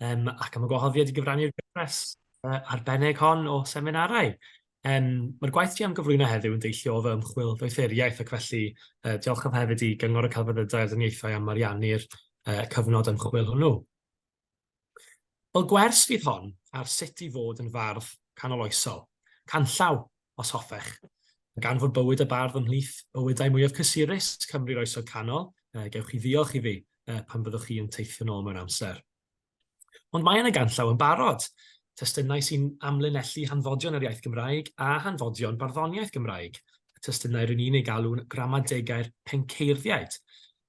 um, ac am y gwahoddiad i gyfrannu'r gyfres uh, arbennig hon o seminarau. Um, Mae'r gwaith dwi am gyflwyno heddiw yn deillio o fy ymchwil ddoethuriaeth ac felly uh, diolchaf hefyd i Gyngor y Celfyddydau a'r Dyniaethau am ariannu'r uh, cyfnod ymchwil hwnnw. Wel, gwers fydd hon ar sut i fod yn fardd canoloesol. Canllaw, os hoffech. Gan fod bywyd y bardd ymhlith bywydau mwyaf cysurus Cymru'r Oesoedd Canol, gewch chi ddiolch i fi pan fyddwch chi yn teithio nôl mewn amser. Ond mae yna ganllaw yn barod, testunau sy'n amlinellu hanfodion yr iaith Gymraeg a hanfodion barddoniaeth Gymraeg, y testunau rŷn ni'n eu galw'n gramadegau'r penceirddïaid,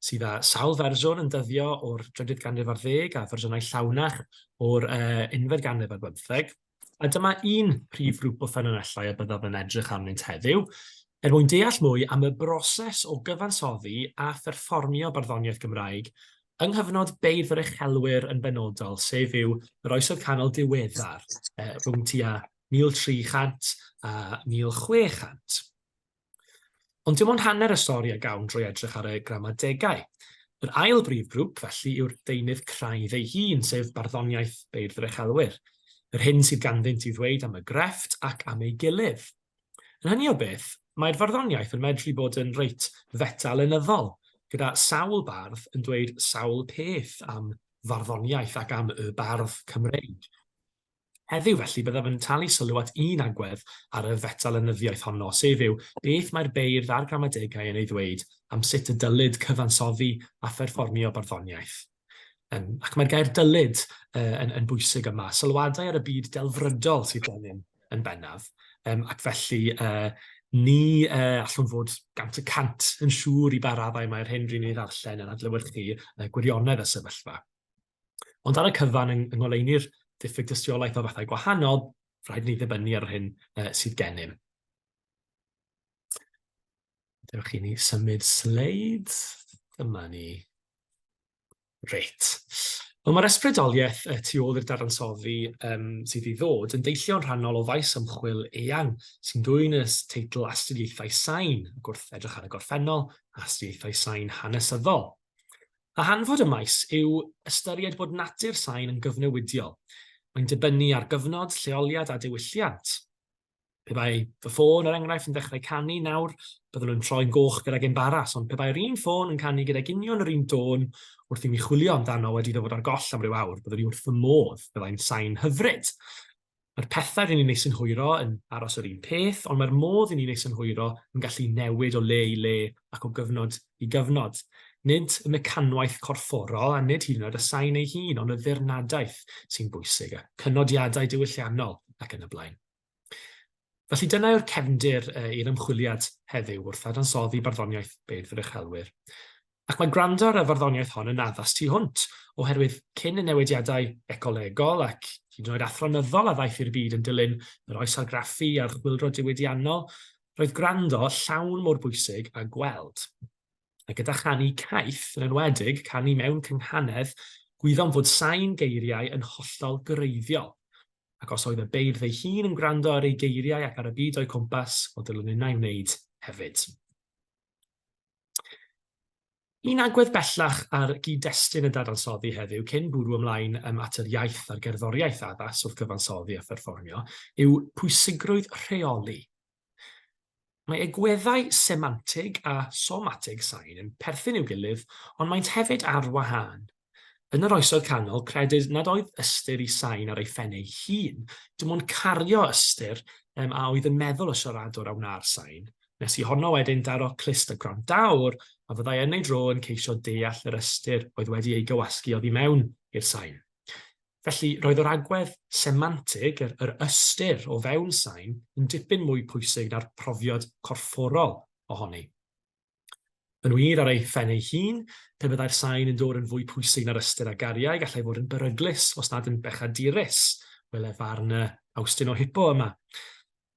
sydd â sawl fersiwn yn dyddio o'r drydydd ganrif ar ddeg a fersiynau llawnach o'r uh, unfed ganrif ar bymtheg. A dyma un prif grŵp o ffynonellau y byddaf yn edrych arnynt heddiw, er mwyn deall mwy am y broses o gyfansoddi a pherfformio barddoniaeth Gymraeg yng nghyfnod beirdd yr uchelwyr yn benodol, sef yw yr Oesoedd Canol diweddar, eh, rhwng tua 1300 a 1600. Ond dim ond hanner y stori a gawn drwy edrych ar y gramadegau. Yr ail brif grŵp, felly, yw'r deunydd craidd ei hun, sef barddoniaeth beirdd yr uchelwyr, yr hyn sydd ganddynt i'w ddweud am y grefft ac am ei gilydd. Yn hynny o beth, mae'r farddoniaeth yn medru bod yn reit feta-lenyddol, gyda sawl bardd yn dweud sawl peth am farddoniaeth ac am y bardd Cymreig. Heddiw, felly, byddaf yn talu sylw at un agwedd ar y feta-lenyddiaeth honno, sef yw beth mae'r beirdd a'r gramadegau yn ei ddweud am sut y dylid cyfansoddi a pherfformio barddoniaeth. Um, ac mae'r gair 'dylid' uh, yn, yn bwysig yma. Sylwadau ar y byd delfrydol sydd gennym yn bennaf, um, ac felly uh, ni uh, allwn fod gant y cant yn siŵr i ba raddau mae'r hyn ry'n ni'n ei ddarllen yn adlewyrchu uh, gwirionedd y sefyllfa. Ond ar y cyfan, yng ngoleuni'r diffyg tystiolaeth o fathau gwahanol, rhaid ni ddibynnu ar yr hyn uh, sydd gennym. Dewch i ni symud sleid. Dyma ni. Reit. Wel, mae'r ysbrydoliaeth y tu ôl i'r dadansoddi um, sydd i ddod yn deillio'n rhannol o faes ymchwil eang sy'n dwyn y teitl Astudiaethau Sain, ac wrth edrych ar y gorffennol, Astudiaethau Sain Hanesyddol. A hanfod y maes yw ystyried bod natur sain yn gyfnewidiol. Mae'n dibynnu ar gyfnod, lleoliad a diwylliant. Pe bai fy ffôn, er enghraifft, yn dechrau canu nawr, byddwn yn troi'n goch gydag embaras, ond pe bai'r un ffôn yn canu gydag union yr un dôn wrth i mi chwilio amdano wedi iddo fod ar goll am ryw awr, byddwn i wrth fy modd, byddai'n sain hyfryd. Mae'r pethau rŷn ni'n eu synhwyro yn aros yr un peth, ond mae'r modd i ni'n eu synhwyro yn gallu newid o le i le ac o gyfnod i gyfnod. Nid y mecanwaith corfforol a nid hyd yn oed y sain ei hun, ond y ddirnadaeth sy'n bwysig, y cynodiadau diwylliannol ac yn y blaen. Felly dyna yw'r cefndir i'r ymchwiliad heddiw wrth ddadansoddi barddoniaeth Beirdd yr Uchelwyr. Ac mae gwrando ar y farddoniaeth hon yn addas tu hwnt, oherwydd cyn y newidiadau ecolegol ac hyd yn oed athronyddol a ddaeth i'r byd yn dilyn yr oes argraffu a'r chwyldro diwydiannol, roedd gwrando llawn mor bwysig â gweld. A gyda chanu caeth, yn enwedig canu mewn cynghanedd, gwyddom fod sain geiriau yn hollol greiddiol. Ac os oedd y beirdd ei hun yn gwrando ar eu geiriau ac ar y byd o'u cwmpas, wel dylwn innau wneud hefyd. Un agwedd bellach ar gyd-destun y dadansoddi heddiw cyn bwrw ymlaen um, at yr iaith a'r gerddoriaeth addas wrth gyfansoddi a pherfformio yw pwysigrwydd rheoli. Mae egweddau semantig a somatig sain yn perthyn i'w gilydd ond maent hefyd ar wahân. Yn yr Oesoedd Canol, credid nad oedd ystyr i sain ar ei phen ei hun, dim ond cario ystyr um, a oedd yn meddwl y siaradwr a wna'r sain, nes i honno wedyn daro clust y gwrandawr a fyddai yn ei dro yn ceisio deall yr ystyr oedd wedi ei gywasgu oddi mewn i'r sain. Felly, roedd yr agwedd semantig, yr, yr ystyr o fewn sain, yn dipyn mwy pwysig na'r profiad corfforol ohoni. Yn wir, ar ei phen ei hun, pe byddai'r sain yn dod yn fwy pwysig na'r ystyr a gariai, gallai fod yn beryglus, os nad yn bechadurus, wele farn y Awstin o Hippo yma.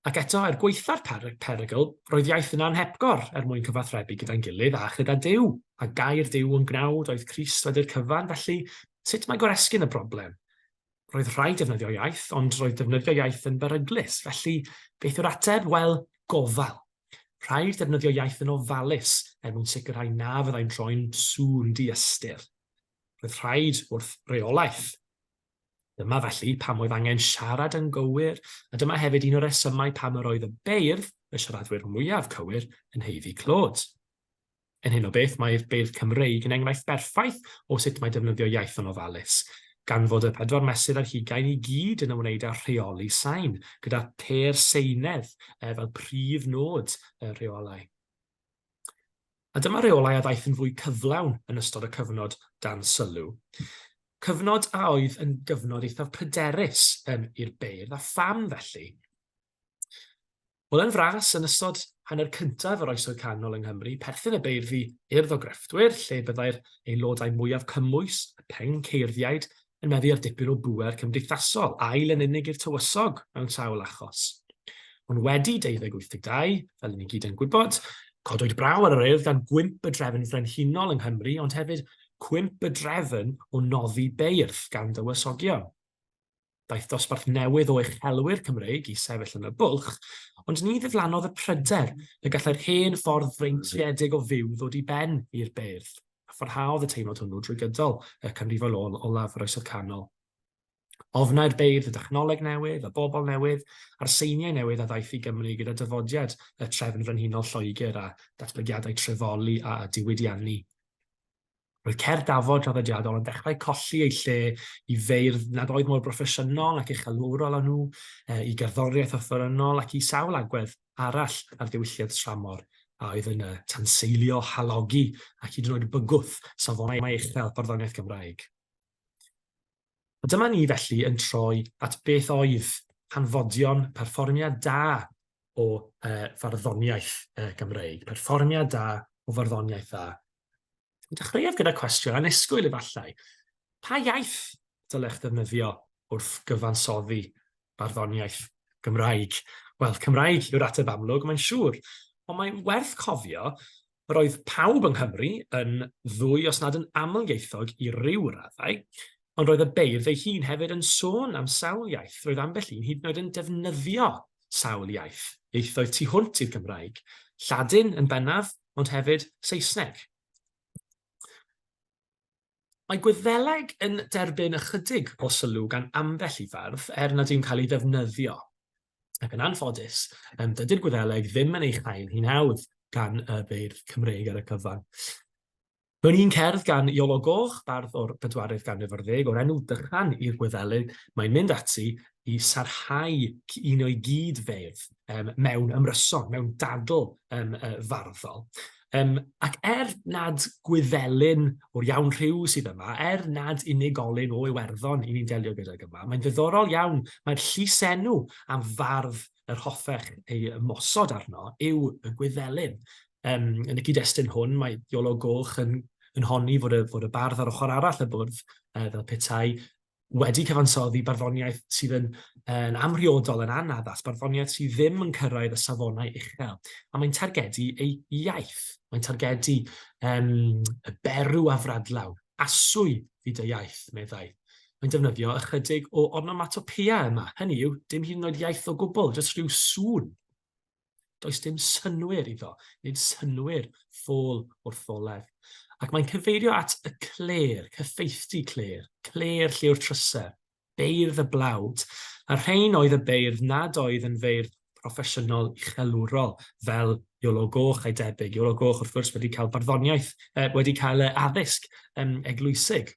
Ac eto, er gwaetha'r perygl, roedd iaith yn anhepgor er mwyn cyfathrebu gyda'n gilydd a chyda Duw, a gair Duw yn gnawd oedd Crist wedi'r cyfan, felly sut mae goresgyn y broblem? Roedd rhaid defnyddio iaith, ond roedd defnyddio iaith yn beryglus, felly beth yw'r ateb? Wel, gofal. Rhaid defnyddio iaith yn ofalus er mwyn sicrhau na fyddai'n troi'n sŵn diystyr. Roedd rhaid wrth reolaeth. Dyma felly pam oedd angen siarad yn gywir, a dyma hefyd un o'r rhesymau pam yr oedd y beirdd, y siaradwyr mwyaf cywir, yn haeddu clod. Yn hyn o beth, mae'r beirdd Cymreig yn enghraifft berffaith o sut mae defnyddio iaith yn ofalus, gan fod y pedwar mesur ar hugain i gyd yn ymwneud â rheoli sain, gyda pêr seinedd fel prif nod y rheolau. A dyma reolau a ddaeth yn fwy cyflawn yn ystod y cyfnod dan sylw. Cyfnod a oedd yn gyfnod eithaf pryderus um, i'r beirdd, a pham felly? Wel, yn fras, yn ystod hanner cyntaf yr Oesoedd Canol yng Nghymru, perthyn y beirdd i urdd o grefftwyr, lle byddai'r aelodau mwyaf cymwys, y penceirddïaid, yn meddu ar dipyn o bŵer cymdeithasol, ail yn unig i'r tywysog mewn sawl achos. Ond wedi 1282, fel 'y ni gyd yn gwybod, codwyd braw ar yr urdd gan gwymp y drefn frenhinol yng Nghymru, ond hefyd cwymp y drefn o noddi beirdd gan dywysogion. Daeth dosbarth newydd o uchelwyr Cymreig i sefyll yn y bwlch, ond ni ddiflannodd y pryder y gallai'r hen ffordd freintiedig o fyw ddod i ben i'r beirdd, a pharhaodd y teimlad hwnnw drwy gydol y canrifoedd olaf yr Oesoedd Canol. Ofnai'r beirdd y dechnoleg newydd, y bobl newydd, a'r seiniau newydd a ddaeth i Gymru gyda dyfodiad y trefn frenhinol Lloegr a datblygiadau trefoli a diwydiannu. Roedd cerdd dafod draddodiadol yn dechrau colli ei lle i feirdd nad oedd mor broffesiynol ac uchelwrol â nhw, i gerddoriaeth offerynnol ac i sawl agwedd arall ar ddiwylliant tramor a oedd yn tanseilio, halogi ac hyd yn oed bygwth safonau uchel barddoniaeth Gymraeg. A dyma ni felly yn troi at beth oedd hanfodion perfformiad da o farddoniaeth Gymreig, perfformiad da o farddoniaeth dda. Dechreuaf gyda cwestiwn annisgwyl efallai. Pa iaith dylech ddefnyddio wrth gyfansoddi barddoniaeth Gymraeg? Wel, Cymraeg yw'r ateb amlwg, mae'n siŵr. Ond mae'n werth cofio, yr oedd pawb yng Nghymru yn ddwy os nad yn amlieithog i ryw raddau, ond roedd y beirdd ei hun hefyd yn sôn am sawl iaith, roedd ambell un hyd yn oed yn defnyddio sawl iaith, ieithoedd tu hwnt i'r Gymraeg, Lladin yn bennaf, ond hefyd Saesneg. Mae Gwyddeleg yn derbyn ychydig o sylw gan ambell i fardd, er nad yw'n cael ei ddefnyddio. Ac yn anffodus, dydy'r Gwyddeleg ddim yn ei chael hi'n hawdd gan y beirdd Cymreig ar y cyfan. Mewn un cerdd gan Iolo Goch, bardd o'r bedwaredd ganrif ar ddeg, o'r enw Dychan i'r Gwyddelig, mae'n mynd ati i sarhau un o'i gyd-feirdd mewn ymryson, mewn dadl farddol. Ac er nad Gwyddelyn o'r iawn rhyw sydd yma, er nad unigolyn o Iwerddon i ni'n delio gydag yma, mae'n ddiddorol iawn, mae'r llysenw am fardd yr hoffech ei ymosod arno yw y Gwyddelyn. Yn y cyd-destun hwn, mae Iolo Goch yn, yn honni fod y, fod y bardd ar ochr arall y bwrdd, fel petai, wedi cyfansoddi barddoniaeth sydd yn, yn amhriodol, yn anaddas, barddoniaeth sydd ddim yn cyrraedd y safonau uchel. A mae'n targedu ei iaith, mae'n targedu um, y berw afradlaw, aswy fyd y iaith, meddai. Mae'n defnyddio ychydig o onomatopoeia yma, hynny yw, dim hyd yn oed iaith o gwbl, jyst rhyw sŵn. Does dim synnwyr iddo, nid synnwyr ffôl wrth ddoledd. Ac mae'n cyfeirio at y clêr, cyffeithdy clêr, clêr lliw'r tryser, beirdd y blawd, a'r rhain oedd y beirdd nad oedd yn feirdd proffesiynol uchelwrol fel Iolo Goch a'i debyg. Iolo Goch, wrth gwrs, wedi cael barddoniaeth, wedi cael addysg eglwysig.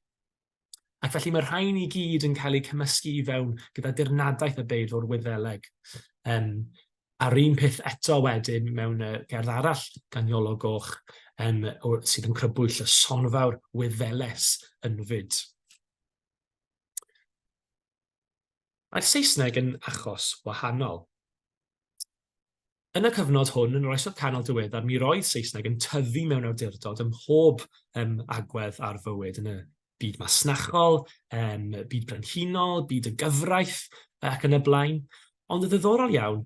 Ac felly mae'r rhain i gyd yn cael eu cymysgu i fewn gyda dirnadaeth y beirdd o'r Wyddeleg. Um, a'r un peth eto wedyn mewn uh, gerdd arall gan Iolo Goch um, o, sydd yn crybwyll y sonfawr Wyddeles yn fyd. Mae'r Saesneg yn achos wahanol. Yn y cyfnod hwn, yn yr Oesoedd Canol diweddar, mi roedd Saesneg yn tyfu mewn awdurdod ym mhob um, agwedd ar fywyd, yn y byd masnachol, um, byd brenhinol, byd y gyfraith ac yn y blaen. Ond yn ddiddorol iawn,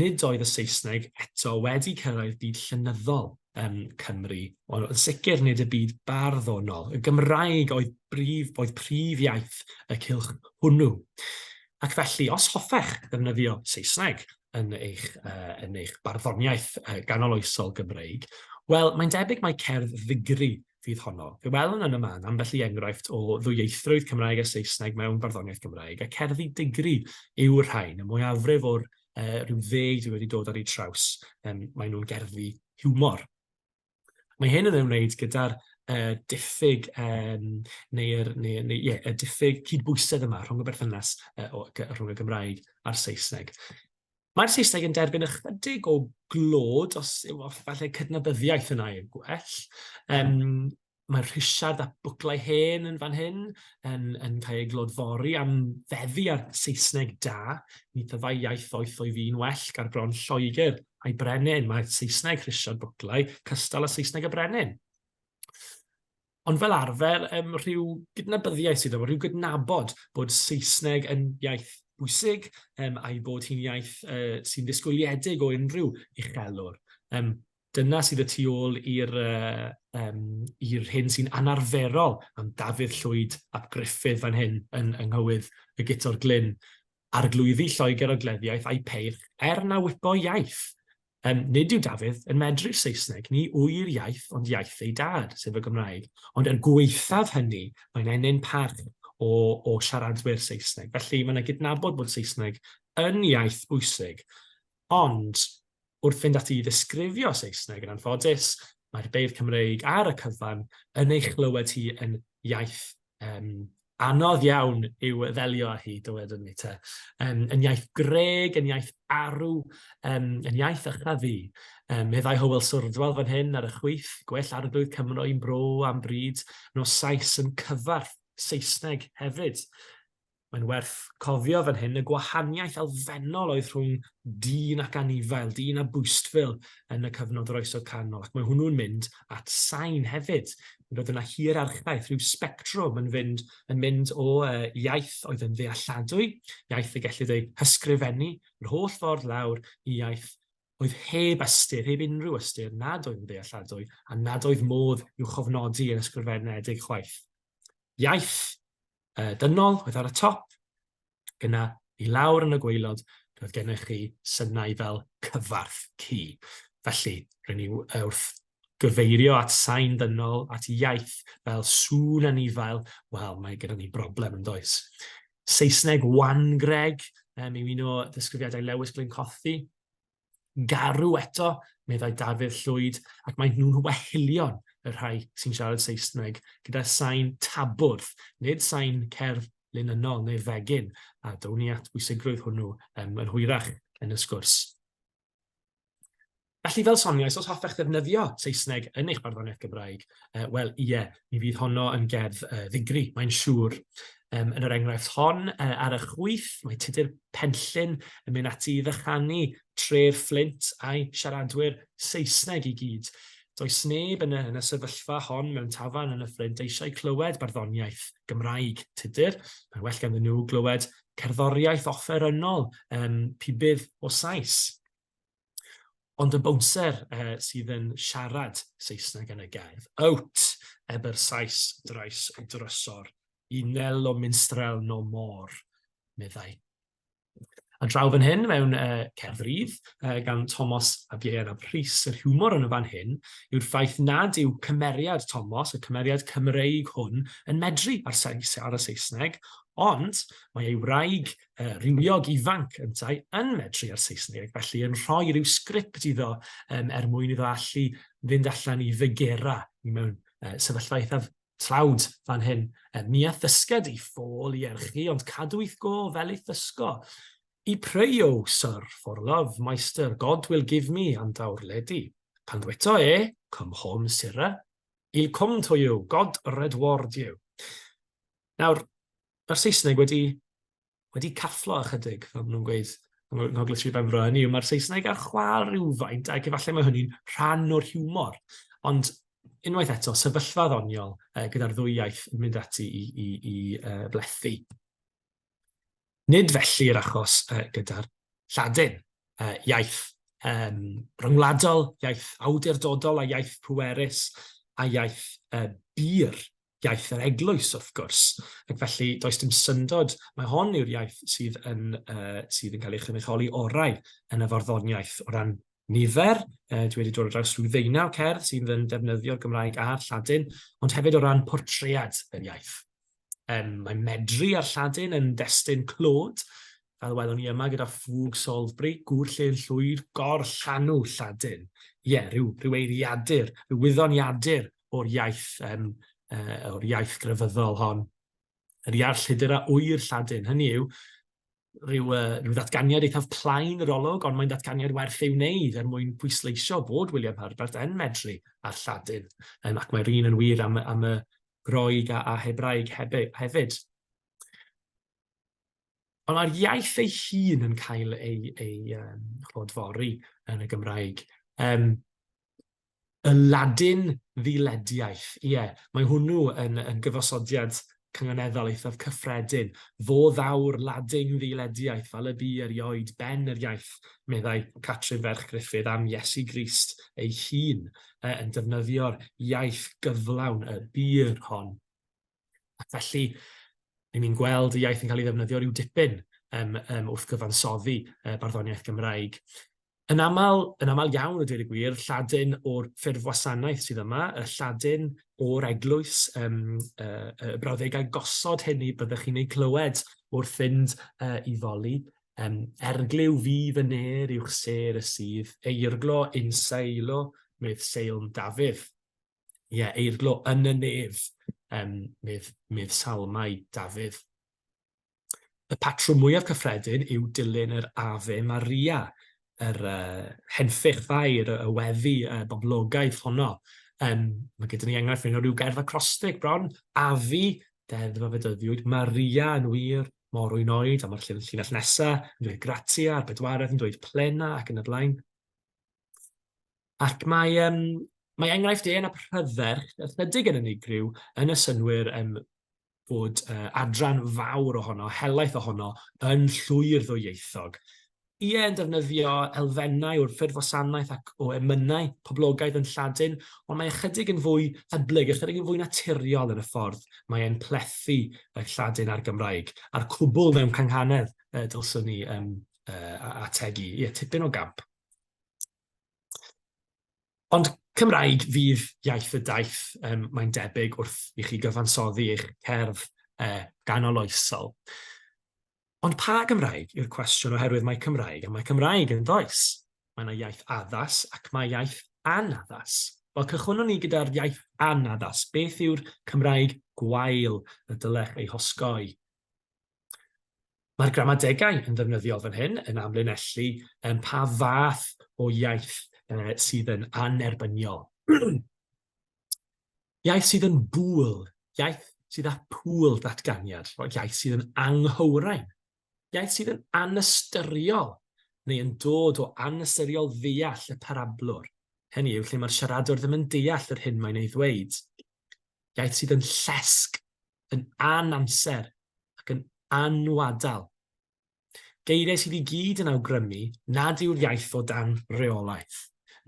nid oedd y Saesneg eto wedi cyrraedd byd llenyddol um, Cymru, ond yn sicr nid y byd barddonol. Y Gymraeg oedd, brif, oedd prif iaith y cylch hwnnw. Ac felly, os hoffech ddefnyddio Saesneg yn eich, uh, yn eich barddoniaeth uh, ganoloesol Gymreig, wel, mae'n debyg mai cerdd ddigri fydd honno. Fe welwn yn y man ambell i enghraifft o ddwyieithrwydd Cymraeg a Saesneg mewn barddoniaeth Gymraeg, a cerddi digri yw'r rhain, y mwyafrif o'r rhyw ddeg dwi wedi dod ar eu traws, maen nhw'n gerddi hiwmor. Mae hyn yn ymwneud gyda'r diffyg um, neu'r neu, neu, yeah, y diffyg cydbwysedd yma rhwng y berthynas o, rhwng y Gymraeg a'r Saesneg. Mae'r Saesneg yn derbyn ychydig o glod, os yw falle cydnabyddiaeth yn air gwell. Mae Rhisiard ap Bwclau Hen yn fan hyn yn, yn cael ei glodfori am feddu ar Saesneg da. Ni thyfai iaith ddoeth o'i fi'n well gar bron Lloegr a'i brenin. Mae Saesneg Rhisiard Bwclau cystal â Saesneg y brenin. Ond fel arfer, rhyw gydnabyddiaeth sydd efo, rhyw gydnabod bod Saesneg yn iaith bwysig a'i bod hi'n iaith sy'n ddisgwyliedig o unrhyw uchelwr. Dyna sydd y tu ôl i'r um, i'r hyn sy'n anarferol am Dafydd Llwyd ap Gruffydd fan hyn yn yng nghywydd y Guto'r Glyn. Arglwyddi Lloegr Ogleddiaeth a'i peirch er na wypo iaith. Um, nid yw Dafydd yn medru'r Saesneg, ni ŵyr iaith ond iaith ei dad, sef y Gymraeg. Ond er gwaethaf hynny, mae'n ennyn parch o, o siaradwyr Saesneg. Felly mae yna gydnabod bod Saesneg yn iaith bwysig, ond Wrth fynd ati i ddisgrifio Saesneg, yn anffodus, mae'r beirdd Cymreig ar y cyfan yn ei chlywed hi yn iaith um, anodd iawn i'w ddelio â hi, dywedwn ni te. Yn iaith greg, yn iaith arw, yn iaith ycha fi. Meddai Hywel Swrdwal fan hyn ar y chwith, gwell arglwydd Cymro i'n bro am bryd, nos Sais yn cyfarth Saesneg hefyd. Mae'n werth cofio fan hyn y gwahaniaeth elfennol oedd rhwng dyn ac anifail, dyn a bwystfil yn y cyfnod yr Oesoedd Canol, ac mae hwnnw'n mynd at sain hefyd. Roedd yna hierarchaeth, rhyw sbectrwm yn fynd, yn mynd o uh, iaith oedd yn ddealladwy, iaith y gellid ei hysgrifennu, yr holl ffordd lawr i iaith oedd heb ystyr, heb unrhyw ystyr, nad oedd yn ddealladwy, a nad oedd modd i'w chofnodi yn ysgrifenedig chwaith. Iaith dynol oedd ar y top, ac yna i lawr yn y gwaelod, roedd gennych chi synau fel cyfarth ci. Felly, rydyn ni wrth gyfeirio at sain ddynol, at iaith fel sŵn anifail, wel, mae gyda ni broblem yn does. Saesneg wan Greg, yw un o ddisgrifiadau Lewis Glyn Cothi. Garw eto, meddai Dafydd Llwyd, ac maen nhw'n wehilion y rhai sy'n siarad Saesneg gyda sain tabwrdd, nid sain cerdd linynnol neu fegin, a down ni at bwysigrwydd hwnnw um, yn hwyrach yn y sgwrs. Felly, fel soniais, os hoffech ddefnyddio Saesneg yn eich barddoniaeth Gymraeg, wel, ie, mi fydd honno yn gerdd ddigri, mae'n siŵr. Yn yr enghraifft hon, ar y chwith, mae Tudur Penllyn yn mynd ati i ddychanu tre'r Fflint a'i siaradwyr Saesneg i gyd. Does neb yn y, yn y sefyllfa hon mewn tafarn yn y Fflint eisiau clywed barddoniaeth Gymraeg Tudur. Mae'n well ganddyn nhw glywed cerddoriaeth offerynnol um, pibydd o Sais. Ond y bownser sydd yn siarad Saesneg yn y gerdd, Out! Ebyr Sais drais drysor, I nel o minstrel no more, meddai. A draw fan hyn, mewn cerdd rydd gan Tomos ab Ieuan ap Rhys, yr hiwmor yn y fan hyn yw'r ffaith nad yw cymeriad Tomos, y cymeriad Cymreig hwn, yn medru ar, ar y Saesneg, ond mae ei wraig rhywiog ifanc yntau yn medru ar Saesneg, felly yn rhoi rhyw sgript iddo um, er mwyn iddo allu fynd allan i fegera i mewn sefyllfa eithaf tlawd fan hyn. Mi a ddysged i ffôl i erchi, ond cadw i'th go fel i'th ddysgo. I pray, O sir, for love, meister, God will give me and our lady. Pan ddweto e, come home, sirrah, I'll come to you, God redward you. Nawr, Mae'r Saesneg wedi, wedi cafflo ychydig, fel maen nhw'n gweud yng Ngogledd Sir Benfro. Hynny yw, mae'r Saesneg ar chwâl rhywfaint, ac efallai mae hynny'n rhan o'r hiwmor. Ond unwaith eto, sefyllfa ddoniol gyda'r ddwy iaith yn mynd ati i, i, i blethu. Nid felly yr achos gyda'r Lladin, iaith ryngwladol, iaith awdurdodol a iaith pwerus a iaith bur, iaith yr eglwys wrth gwrs. Ac felly does dim syndod, mae hon yw'r iaith sydd yn, sydd yn cael ei chynrychioli orau yn y farddoniaeth o ran nifer, dwi wedi dod ar draws rhyw ddeunaw cerdd sydd yn defnyddio'r Gymraeg a'r Lladin, ond hefyd o ran portread yr iaith. Mae medru a'r Lladin yn destun clod, fel welwn ni yma gyda ffug Salisbury, gŵr llên llwyd, gorllanw Lladin. Ie, yeah, rhyw, rhyw eiriadur, rhyw wyddoniadur o'r iaith, um, o'r iaith grefyddol hon. Yr iarll hyder a ŵyr Lladin, hynny yw, rhyw, rhyw ddatganiad eithaf plaen yr olwg, ond mae'n ddatganiad werth ei wneud er mwyn pwysleisio bod William Herbert yn medru ar Lladin, ac mae'r un yn wir am, am y Groeg a, a Hebraeg hefyd. Ond mae'r iaith ei hun yn cael ei, ei um, chlodfori yn y Gymraeg. Um, Y Ladin ddilediaeth, ie, mae hwnnw yn, yn gyfosodiad cynganeddol eithaf cyffredin. Fo ddaw'r Ladin ddilediaeth fel y bu erioed ben yr iaith, meddai Catrin ferch Gruffydd am Iesu Grist ei hun, yn defnyddio'r iaith gyflawn, y bur hon. Ac felly, ry'n ni'n gweld y iaith yn cael ei ddefnyddio rhyw dipyn um, um, wrth gyfansoddi barddoniaeth Gymraeg. Yn aml, yn aml iawn, a dweud y gwir, Lladin o'r ffurf wasanaeth sydd yma, y Lladin o'r eglwys, um, y brawddegau gosod hynny byddech chi'n eu clywed wrth fynd i foli. Um, erglyw fi fy ner uwch sêr y sydd, eirglo in seilo, medd seilm Dafydd. Ie, yeah, eirglo yn y nef, um, medd, medd salmau Dafydd. Y patrwm mwyaf cyffredin yw dilyn yr Ave Maria, yr uh, henffych fair, y weddi uh, boblogaidd honno. Um, mae gyda ni enghraifft o ryw gerdd acrostig bron, Afi, deddf a fedyddiwyd, Maria yn wir, morwyn oed, a mae'r llinell nesaf yn dweud gratia, a'r bedwaredd yn dweud plena ac yn y blaen. Ac mae, um, mae enghraifft eang a pryder ychydig yn unigryw yn y synnwyr um, bod uh, adran fawr ohono, helaeth ohono, yn llwyr ddwyieithog. Ie, yn defnyddio elfennau o'r ffurf wasanaeth ac o emynau poblogaidd yn Lladin, ond mae ychydig yn fwy hyblyg, ychydig yn fwy naturiol yn y ffordd mae e'n plethu y Lladin a'r Gymraeg, a'r cwbl mewn cynghanedd, uh, dylswn ni um, uh, ategu. Ie, tipyn o gamp. Ond Cymraeg fydd iaith y daith, um, mae'n debyg, wrth i chi gyfansoddi eich cerdd uh, ganoloesol. Ond pa Gymraeg yw'r cwestiwn oherwydd mae Cymraeg a mae Cymraeg yn does? Mae yna iaith addas ac mae iaith anaddas. Wel, cychwynnwn ni gyda'r iaith anaddas. Beth yw'r Cymraeg gwael y dylech ei hosgoi? Mae'r gramadegau yn ddefnyddiol fan hyn, yn amlinellu um, pa fath o iaith uh, sydd yn annerbyniol. iaith sydd yn bŵl, iaith sydd â pŵl datganiad, iaith sydd yn anghywrain, iaith sydd yn anystyriol, neu yn dod o anystyriol ddeall y parablwr. Hynny yw, lle mae'r siaradwr ddim yn deall yr hyn mae'n ei ddweud. Iaith sydd yn llesg, yn anamser ac yn anwadal. Geiriau sydd i gyd yn awgrymu nad yw'r iaith o dan reolaeth,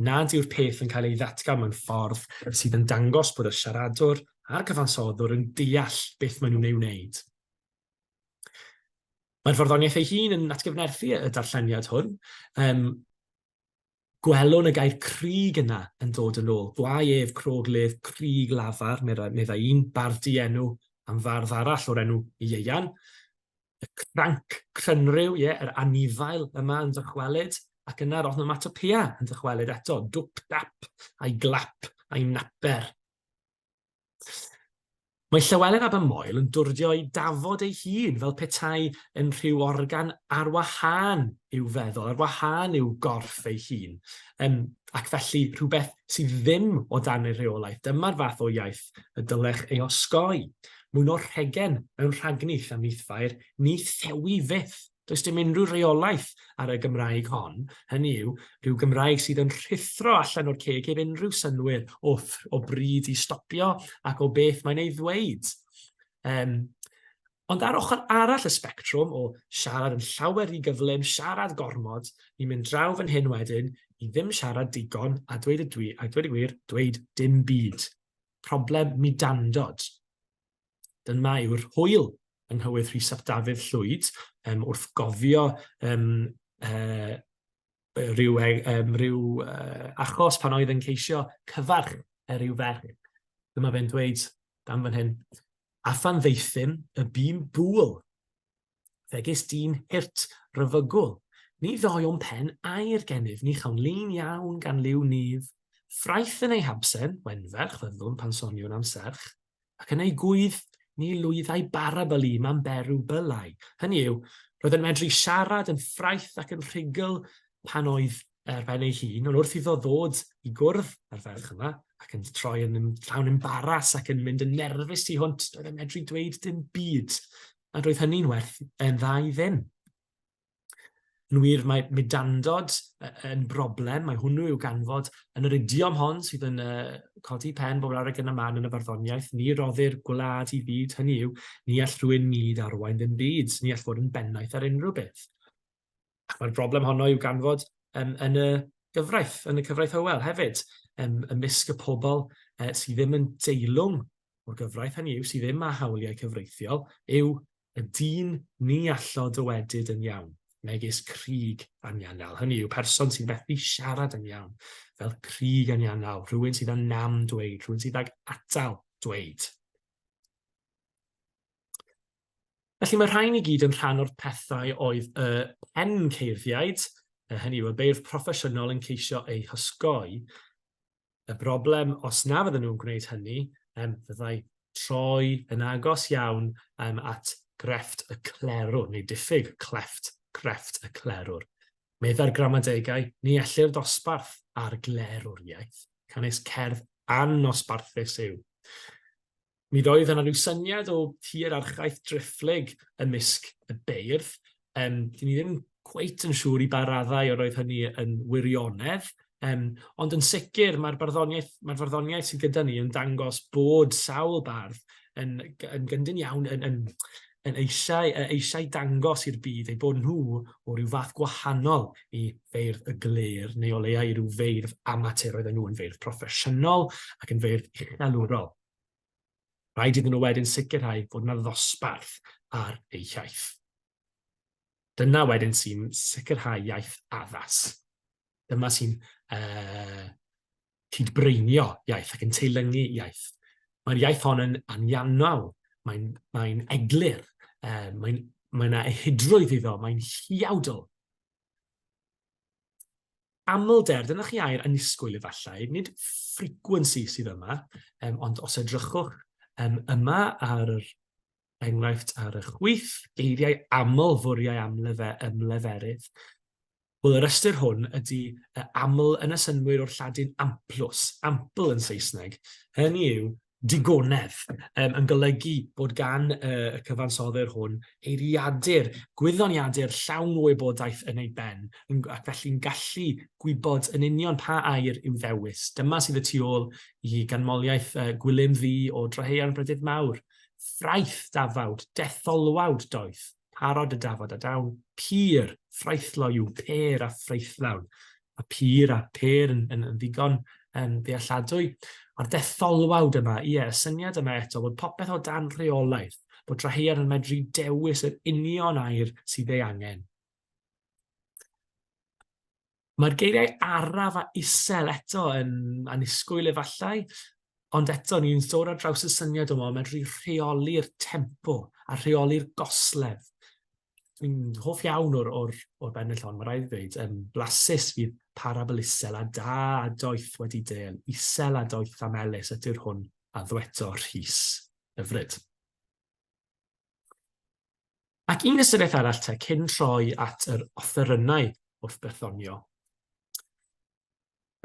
nad yw'r peth yn cael ei ddatgan mewn ffordd sydd yn dangos bod y siaradwr a'r cyfansoddwr yn deall beth maen nhw'n ei wneud. Mae'r farddoniaeth ei hun yn atgyfnerthu y darlleniad hwn. Um, Gwelwn y gair crug yna yn dod yn ôl. Gwae ef, crog lef, crug lafar, meddai un bardd dienw am fardd arall o'r enw Ieuan. Y cranc crynryw, ie, yr anifail yma yn dychwelyd, ac yna'r onomatopoeia yn dychwelyd eto, dwp dap, a'i glap, a'i naper. Mae Llywelyn ab y Moel yn dwrdio ei dafod ei hun fel petai yn rhyw organ ar wahân i'w feddwl, ar wahân i'w gorff ei hun, um, ac felly rhywbeth sydd ddim o dan ei rheolaeth. Dyma'r fath o iaith y dylech ei osgoi. Mwyn o'r rhegen mewn rhagnith am nithfair, ni thewi fyth. Does dim unrhyw reolaeth ar y Gymraeg hon, hynny yw, rhyw Gymraeg sydd yn rhuthro allan o'r ceg heb unrhyw synnwyr o, o bryd i stopio ac o beth mae'n ei ddweud. Um, ond ar ochr arall y sbectrwm o siarad yn llawer rhy gyflym, siarad gormod, ni'n mynd draw fan hyn wedyn i ddim siarad digon a dweud y dwi, a dweud y gwir, dweud dim byd. Problem mudandod. Dyma yw'r hwyl yng nghywydd Rhys ap Dafydd Llwyd um, wrth gofio um, uh, Rhyw, rhyw achos pan oedd yn ceisio cyfarch rhyw ferch. Dyma fe'n dweud dan fan hyn, a phan ddaethum y bu'n bŵl, fegys dyn hurt rhyfygwl. Ni ddoi o'm pen air gennyf, ni chawn lun iawn gan liw nif. Ffraeth yn ei habsen, wenferch fyddwn pan soniwn am serch. Ac yn ei gŵydd, ni lwyddai barabl i mam berw bylai. Hynny yw, roedd yn medru siarad yn ffraeth ac yn rhugl pan oedd ar ben ei hun, ond wrth iddo ddod i gwrdd â'r ferch yma, ac yn troi yn llawn embaras ac yn mynd yn nerfus tu hwnt, doedd e'n medru dweud dim byd, a roedd hynny'n werth yn dda i ddim. Yn wir, mae mudandod yn broblem, mae hwnnw i'w ganfod yn yr idiom hon sydd yn uh, codi pen bob awr ac yn y man yn y farddoniaeth. Ni roddir gwlad i fyd, hynny yw, ni all rhywun mud arwain ddim byd, ni all fod yn bennaeth ar unrhyw beth. Ac mae'r broblem honno i'w ganfod um, yn y gyfraith, yn y cyfraith Hywel hefyd, um, ymysg y pobl uh, sydd ddim yn deilwng o'r gyfraith, hynny yw, sydd ddim â hawliau cyfreithiol, yw Y dyn ni allo dywedyd yn iawn, megis crug anianal, hynny yw, person sy'n methu siarad yn iawn, fel crug anianal, rhywun sydd â nam dweud, rhywun sydd ag atal dweud. Felly mae rhain i gyd yn rhan o'r pethau oedd y penceirddïaid, hynny yw y beirdd proffesiynol yn ceisio eu hosgoi, Y broblem, os na fydden nhw'n gwneud hynny, um, fyddai troi yn agos iawn um, at grefft y clerwr, neu diffyg clefft crefft y clerwr. Meddai'r gramadegau, ni ellir dosbarth ar glerwriaeth, canys cerdd annosbarthus yw. Mi roedd yna rhyw syniad o hierarchaeth driphlyg ymysg y beirdd. Um, dyn ni ddim cweit yn siŵr i ba raddau yr oedd hynny yn wirionedd, um, ond yn sicr mae'r barddoniaeth, mae'r farddoniaeth sydd gyda ni yn dangos bod sawl bardd yn, yn gyndyn iawn yn, yn, yn eisiau, eisiau dangos i'r byd eu bod nhw o ryw fath gwahanol i feirdd y glêr, neu o leia i ryw feirdd amatur, oedden nhw yn feirdd proffesiynol ac yn feirdd uchelwrol. Rhaid iddyn nhw wedyn sicrhau fod yna ddosbarth ar eu hiaith. Dyna wedyn sy'n sicrhau iaith addas. Dyma sy'n uh, cydbreinio iaith ac yn teilyngu iaith. Mae'r iaith hon yn anianol, mae'n mae eglur, uh, mae'n mae yna ehudrwydd iddo, mae'n huawdl. Amlder, dyna chi air annisgwyl efallai, nid frequency sydd yma, um, ond os edrychwch um, yma ar yr enghraifft ar y chwith, geiriau aml fwriau amlefe, ymleferydd, Wel, yr ystyr hwn ydy aml yn y synnwyr o'r Lladin amplus, ample yn Saesneg, hynny yw digonedd, um, yn golygu bod gan y, y cyfansoddwr hwn eiriadur, gwyddoniadur llawn o wybodaeth yn ei ben, yn, ac felly'n gallu gwybod yn union pa air i'w ddewis. Dyma sydd y tu ôl i ganmoliaeth uh, Gwilym Ddu o Drahaearn Brydydd Mawr. Ffraeth dafawd, detholwawd doeth, parod y dafod a dawn, pur, ffraethloyw, pêr a ffraethlawn. Mae pur a pêr yn, yn, yn ddigon um, ddealladwy. A'r detholwawd yma, ie, y syniad yma eto bod popeth o dan rheolaeth, bod Trahaearn yn medru dewis yr union air sydd ei angen. Mae'r geiriau araf a isel eto yn annisgwyl efallai, ond eto ni'n dod ar draws y syniad yma o medru rheoli'r tempo a rheoli'r goslef. Dwi'n hoff iawn o'r, or, or bennill hon, mae rhaid i ddweud, um, blasus fydd parabl isel a da a doeth wedi del, isel a doeth a melys ydy'r hwn a ddweto Rhys hyfryd. Ac un ystyriaeth arall te, cyn troi at yr offerynnau wrth berthonio.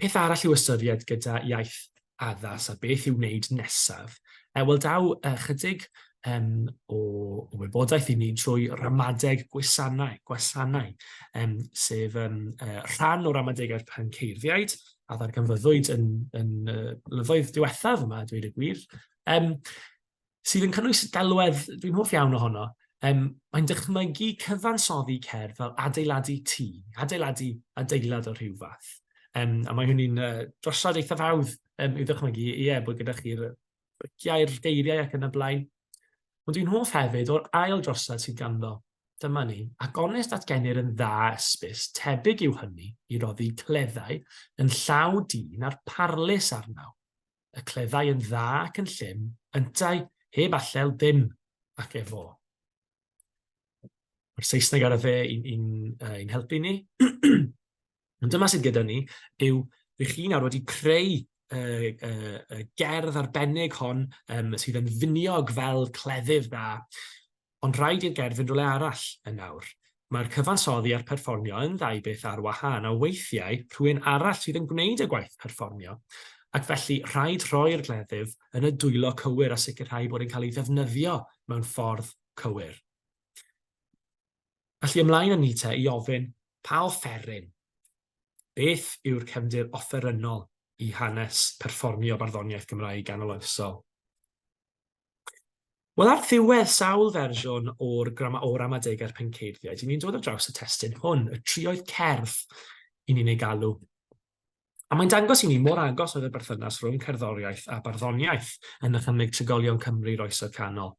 Peth arall i'w ystyried gyda iaith addas a beth i'w wneud nesaf, e, wel daw ychydig um, o, o wybodaeth i ni trwy ramadeg gwesanau, gwasanau, um, sef um, uh, rhan o ramadegau'r penceirddïaid a ddarganfyddwyd yn, yn uh, blynyddoedd diwethaf yma, dweud y gwir. Um, sydd yn cynnwys delwedd dwi'n hoff iawn ohono. Um, mae'n dychmygu cyfansoddi cerdd fel adeiladu tŷ, adeiladu adeilad o rhyw fath. Um, a mae hynny'n uh, drosiad eithaf hawdd um, i'w ddychmygu, ie, bod gyda chi'r briciau'r geiriau ac yn y blaen. Ond dwi'n hoff hefyd o'r ail drosiad sydd ganddo. Dyma ni, ac onest atgenir yn dda ysbys, tebyg yw hynny i roddi cleddau yn llaw dyn a'r parlys arnaw. Y cleddau yn dda ac yn llym, yntau heb allel dim ac efo. Mae'r Saesneg ar y dde i'n i'n i'n helpu ni. Ond dyma sydd gyda ni yw rych chi nawr wedi creu y, y, y gerdd arbennig hon sydd yn finiog fel cleddyf da. Ond rhaid i'r gerdd fynd rhywle arall yn awr. Mae'r cyfansoddi a'r perfformio yn ddau beth ar wahân, a weithiau rhywun arall sydd yn gwneud y gwaith perfformio, ac felly rhaid rhoi'r gleddyf yn y dwylo cywir a sicrhau bod e'n cael ei ddefnyddio mewn ffordd cywir. Felly ymlaen â ni te i ofyn, pa offeryn? Beth yw'r cefndir offerynnol i hanes perfformio barddoniaeth Gymraeg ganoloesol? Wel, ar ddiwedd sawl fersiwn o'r, o ramadegau'r Penceirdiaid, i ni'n dod ar draws y testun hwn, y trioedd cerdd i ni'n ei galw. A mae'n dangos i ni mor agos oedd y berthynas rhwng cerddoriaeth a barddoniaeth yn nychymyg trigolion Cymru'r Oesoedd Canol.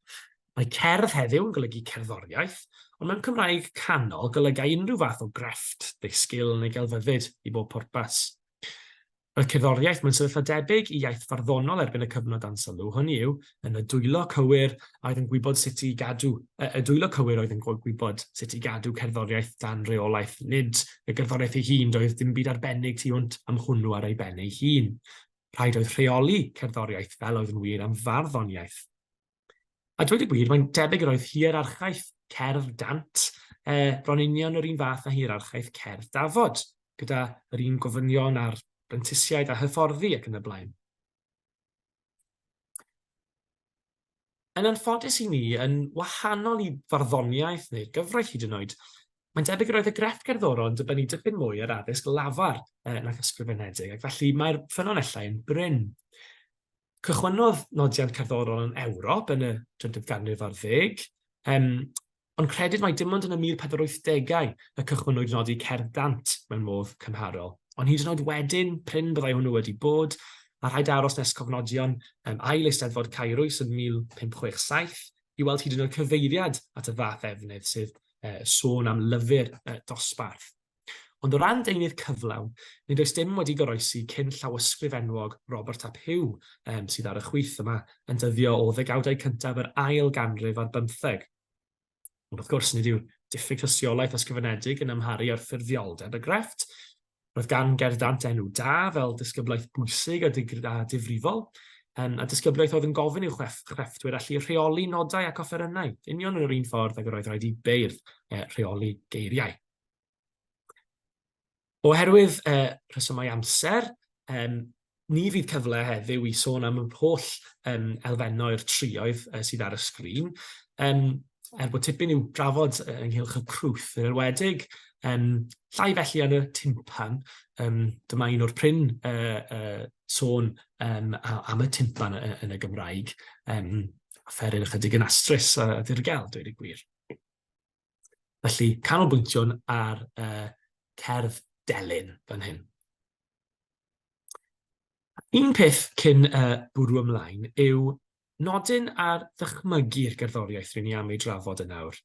Mae cerdd heddiw yn golygu cerddoriaeth, ond mewn Cymraeg canol golygai unrhyw fath o grefft neu sgil neu gelfyddyd i bob pwrpas. Roedd cerddoriaeth mewn sefyllfa debyg i iaith farddonol erbyn y cyfnod dan sylw, hynny yw, yn y dwylo cywir a oedd yn gwybod sut i gadw, y dwylo cywir oedd yn gwybod sut i gadw cerddoriaeth dan reolaeth, nid y gerddoriaeth ei hun, doedd dim byd arbennig tu hwnt am hwnnw ar ei ben ei hun. Rhaid oedd rheoli cerddoriaeth fel oedd yn wir am farddoniaeth. A dweud y gwir, mae'n debyg yr oedd hierarchaeth cerdd dant bron union yr un fath â hierarchaeth cerdd dafod, gyda yr un gofynion ar brentisiaid a hyfforddi ac yn y blaen. Yn anffodus i ni, yn wahanol i farddoniaeth neu'r gyfraith hyd yn oed, mae'n debyg yr oedd y grefft gerddorol yn dibynnu dipyn mwy ar addysg lafar nag ysgrifenedig, ac felly mae'r ffynonellau yn brin. Cychwynnodd nodiant cerddorol yn Ewrop yn y drydydd ganrif ar ddeg, ond credid mai dim ond yn y 1480au y cychwynnwyd nodi cerdd dant mewn modd cymharol. Ond hyd yn oed wedyn, prin byddai hwnnw wedi bod, a rhaid aros nes cofnodion ail Eisteddfod Caerwys yn 1567 i weld hyd yn oed cyfeiriad at y fath ddefnydd, sef sôn am lyfr dosbarth. Ond o ran deunydd cyflawn, nid oes dim wedi goroesi cyn llawysgrif enwog Robert ap Huw, sydd ar y chwith yma, yn dyddio o ddegawdau cyntaf yr ail ganrif ar bymtheg. Ond wrth gwrs, nid yw diffyg tystiolaeth ysgrifenedig yn amharu ar ffurfioldeb y grefft. Roedd gan Gerdd Dant enw da fel disgyblaeth bwysig a difrifol, a disgyblaeth oedd yn gofyn i'w chrefftwyr allu rheoli nodau ac offerynnau, union yn yr un ffordd ag yr oedd rhaid i beirdd rheoli geiriau. Oherwydd rhesymau amser, ni fydd cyfle heddiw i sôn am yr holl elfennau'r trioedd sydd ar y sgrin, er bod tipyn i'w drafod ynghylch y crwth yn enwedig, llai felly yn y timpan, dyma un o'r prin sôn am y timpan yn y Gymraeg, a fferin ychydig yn astrus a dirgel, dweud y gwir. Felly, canolbwyntiwn ar cerdd delyn fan hyn. Un peth cyn bwrw ymlaen yw nodyn ar ddychmygu'r gerddoriaeth ry'n ni am ei drafod yn awr.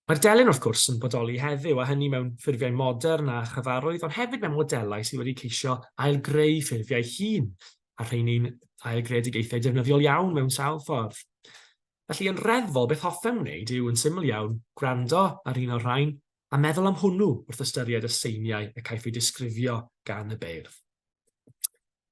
Mae'r delyn, wrth gwrs, yn bodoli heddiw, a hynny mewn ffurfiau modern a chyfarwydd, ond hefyd mewn modelau sydd wedi ceisio ail-greu ffurfiau hŷn, a rheini'n ail-greadigaethau defnyddiol iawn mewn sawl ffordd. Felly, yn reddfol, beth hoffem wneud yw, yn syml iawn, gwrando ar un o'r rhain a meddwl am hwnnw wrth ystyried y seiniau y caiff eu disgrifio gan y beirdd.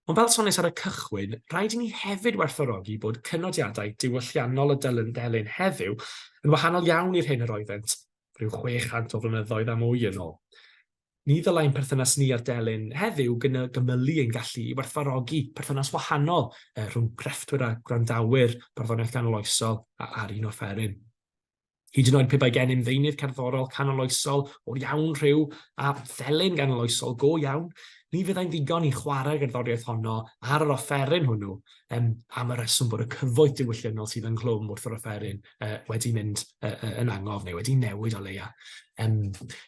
Ond fel soniais ar y cychwyn, rhaid i ni hefyd werthfawrogi bod cynodiadau diwylliannol y delyn heddiw yn wahanol iawn i'r hyn yr oeddent rhyw 600 o flynyddoedd a mwy yn ôl. Ni ddylai'n perthynas ni â'r delyn heddiw gymylu ein gallu i werthfawrogi perthynas wahanol rhwng crefftwyr a gwrandawyr barddoniaeth ganoloesol a'r un offeryn. Hyd yn oed pe bai gennym ddeunydd cerddorol canoloesol o'r iawn rhyw a thelyn ganoloesol go iawn, Ni fyddai'n ddigon i chwarae'r gerddoriaeth honno ar yr offeryn hwnnw, um, am y rheswm bod y cyfoeth diwylliannol sydd ynghlwm wrth yr offeryn uh, wedi mynd uh, uh, yn angof neu wedi newid o leia. Um,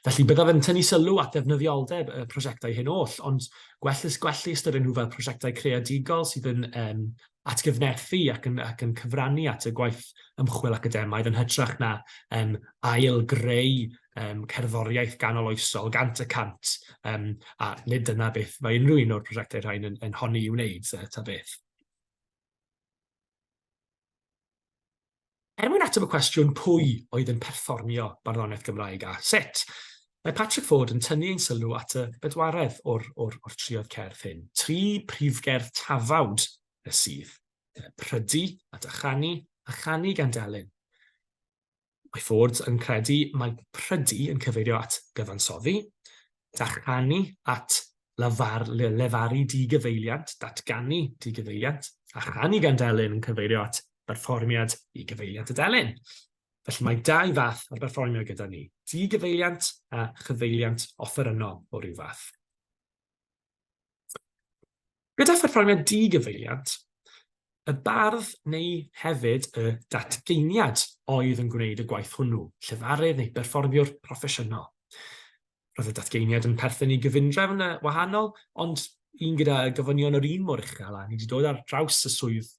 felly byddaf yn tynnu sylw at ddefnyddioldeb y prosiectau hyn oll, ond gwell, gwell ystyried nhw fel prosiectau creadigol sydd yn um, atgyfnerthu ac yn, ac yn cyfrannu at y gwaith ymchwil academaidd yn hytrach na um, ail-greu um, cerddoriaeth ganoloesol 100%, um, a nid dyna beth mae unrhyw un o'r prosiectau rhain yn, yn honni i'w wneud, ta beth. Er mwyn ateb y cwestiwn pwy oedd yn perfformio barddoniaeth Gymraeg a sut, mae Patrick Ford yn tynnu ein sylw at y bedwaredd o'r, or, or trioedd cerdd hyn. Tri prifgerdd tafawd y sydd, prydu a dychanu a chanu gan delyn. Mae Ford yn credu mai prydu yn cyfeirio at gyfansoddi, dychanu at lafar, lefaru digyfeiliant, datganu digyfeiliant, a chanu gan delyn yn cyfeirio at berfformiad i gyfeiliant y delyn. Felly mae dau fath ar berfformio gyda ni, digyfeiliant a chyfeiliant offerynnol o ryw fath. Gyda pherfformiad digyfeiliant, y bardd neu hefyd y datgeiniad oedd yn gwneud y gwaith hwnnw, llefarydd neu berfformiwr proffesiynol. Roedd y datgeiniad yn perthyn i gyfundrefn wahanol, ond un gyda gofynion yr un mor uchel, a ni wedi dod ar draws y swydd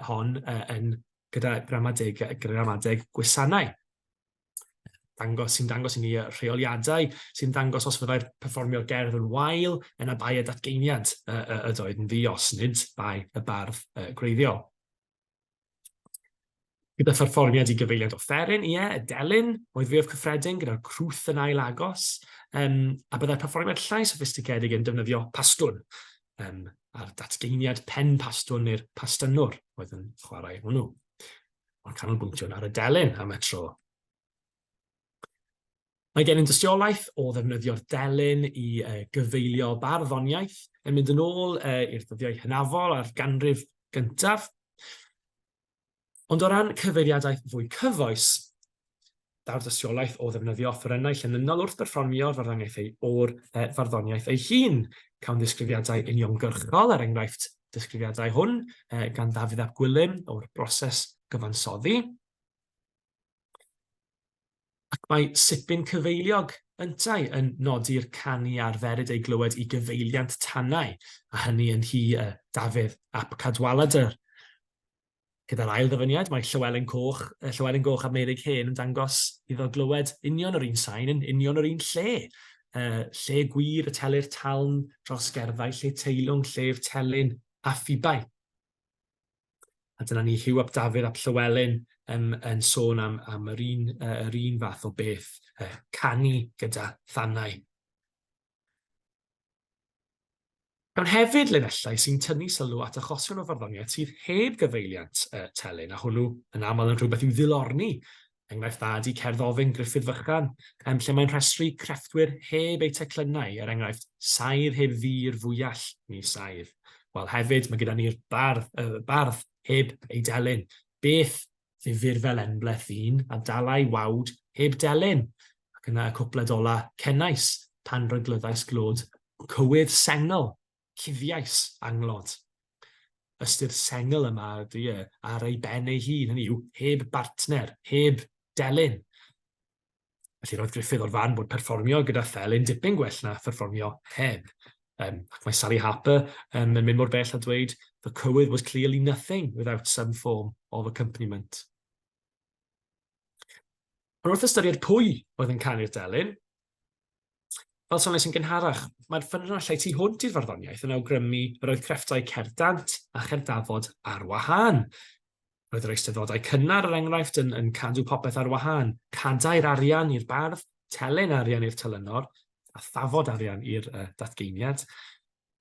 hon yn gyda gramadeg, gramadeg gwesanau. Dangos, sy'n dangos i ni y rheoliadau, sy'n dangos os fyddai'r perfformio'r gerdd yn wael, yna bai y datgeiniad ydoedd yn ddi-os, nid bai y bardd gwreiddiol. Gyda pherfformiad i gyfeiliant offeryn, ie, y delyn oedd fwyaf cyffredin gyda'r crwth yn ail agos, um, a byddai'r perfformiad llai soffistigedig yn defnyddio pastwn, um, a'r datgeiniad pen pastwn neu'r pastynwr oedd yn chwarae hwnnw. Ond canolbwyntio ar y delyn am y tro. Mae gennym dystiolaeth o ddefnyddio'r delyn i gyfeilio barddoniaeth yn mynd yn ôl i'r dyddiau hynafol a'r ganrif gyntaf. Ond o ran cyfeiriadaeth fwy cyfoes, daw'r dystiolaeth o ddefnyddio offerynnau llenynnol wrth berfformio'r farddoniaeth ei o'r farddoniaeth ei hun. Cawn ddisgrifiadau uniongyrchol, er enghraifft disgrifiadau hwn gan Ddafydd ap Gwilym o'r broses gyfansoddi. Ac mae Sipyn Cyfeiliog yntau yn nodi'r canu a arferid ei glywed i gyfeiliant tanau, a hynny yn nhŷ y Dafydd ap Cadwaladr. Gyda'r ail ddyfyniad, mae Llywelyn Coch, Llywelyn Goch ap Meurig Hen yn dangos iddo glywed union yr un sain yn union yr un lle. Lle gwir y telir taln dros gerddau, lle teilwng, llef telyn a phibau. A dyna ni Huw ap Dafydd ap Llywelyn um, yn sôn am, am yr, un, uh, yr un fath o beth, uh, canu gyda thannau. Mewn hefyd linellau sy'n tynnu sylw at achosion o farddoniaeth sydd heb gyfeiliant uh, telyn, a hwnnw yn aml yn rhywbeth i'w ddilorni. Enghraifft dda ydy cerdd ofyn Gruffydd Fychan, um, lle mae'n rhestru crefftwyr heb eu teclynnau, er enghraifft, saer heb ddur fwyall ni saer. Wel, hefyd, mae gyda ni'r bardd, uh, bardd heb ei delyn. Beth ddifyr fel enbleth ddyn a dalai wawd heb delyn? Ac yna y cwpled ola, cenais pan ryglyddais glod, cywydd sengl, cuddiais anglod. Ystyr sengl yma ydy e, ar ei ben ei hun, hynny yw, heb bartner, heb delyn. Felly roedd Gruffydd o'r farn bod perfformio gyda thelyn dipyn gwell na pherfformio heb. Um, ac mae Sally Harper um, yn mynd mor bell a dweud, the cywydd was clearly nothing without some form of accompaniment. Ond wrth ystyried pwy oedd yn canu'r delyn, fel soniais yn gynharach, mae'r ffynonellau tu hwnt i'r farddoniaeth yn awgrymu yr oedd crefftau cerdd dant a cherdd dafod ar wahân. Roedd yr eisteddfodau cynnar, er enghraifft, yn, yn cadw popeth ar wahân. Cadair arian i'r bardd, telyn arian i'r telynor, a thafod arian i'r uh, datgeiniad.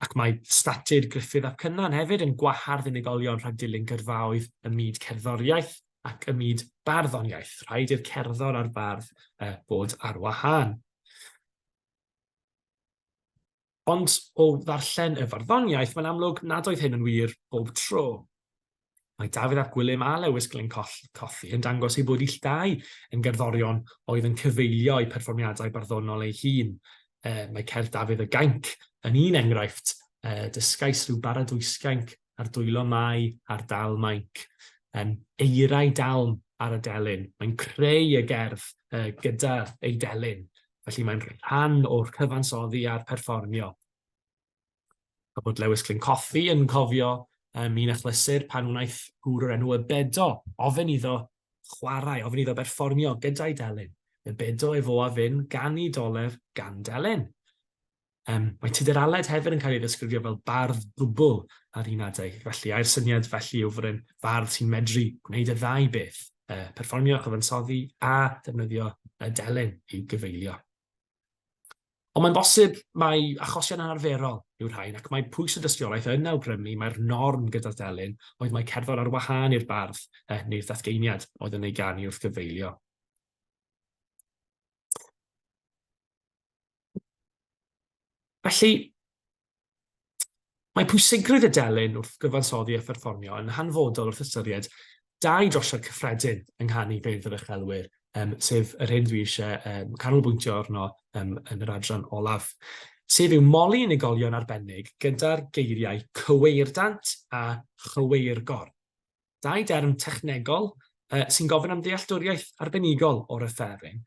Ac mae statud Gruffydd ap Cynan hefyd yn gwahardd unigolion rhag dilyn gyrfaoedd ym myd cerddoriaeth ac ym myd barddoniaeth. Rhaid i'r cerddor a'r bardd uh, bod ar wahân. Ond o ddarllen y farddoniaeth, mae'n amlwg nad oedd hyn yn wir bob tro. Mae Dafydd ap Gwilym a Lewys Glyn Cothi yn dangos eu bod ill dau yn gerddorion oedd yn cyfeilio eu perfformiadau barddonol eu hun. Mae cerdd Dafydd y Gainc yn un enghraifft, dysgais rhyw baradwysgainc ar dwylo Mai ar dal mainc. Eirau dalm ar y delyn, mae'n creu y gerdd gyda ei delyn, felly mae'n rhan o'r cyfansoddi a'r perfformio. A bod Lewis Glyn Cothi yn cofio un achlysur pan wnaeth gŵr o'r enw Y Bedo ofyn iddo chwarae, ofyn iddo berfformio gyda'i delyn. Y Bedo efo a fyn ganu doler gan delyn. Um, mae Tudur Aled hefyd yn cael ei ddisgrifio fel bardd dwbl ar un adeg, felly a'r syniad felly yw fod e'n fardd sy'n medru gwneud y ddau beth, perfformio, cyfansoddi a defnyddio y delyn i'w gyfeilio. Ond mae'n bosib mai achosion anarferol yw'r rhain, ac mae pwys y dystiolaeth yn awgrymu mai'r norm gyda'r delyn oedd mai cerddor ar wahân i'r bardd neu'r datgeiniad oedd yn ei ganu wrth gyfeilio. Felly, Mae pwysigrwydd y delyn wrth gyfansoddi a pherfformio yn hanfodol wrth ystyried dau drosiad cyffredin yng nghanu beirdd yr uchelwyr, um, sef yr hyn dwi eisiau um, canolbwyntio arno um, yn yr adran olaf, sef yw moli unigolion arbennig gyda'r geiriau cyweirddant a chyweirgor. Dau derm technegol sy'n gofyn am ddealltwriaeth arbenigol o'r offeryn,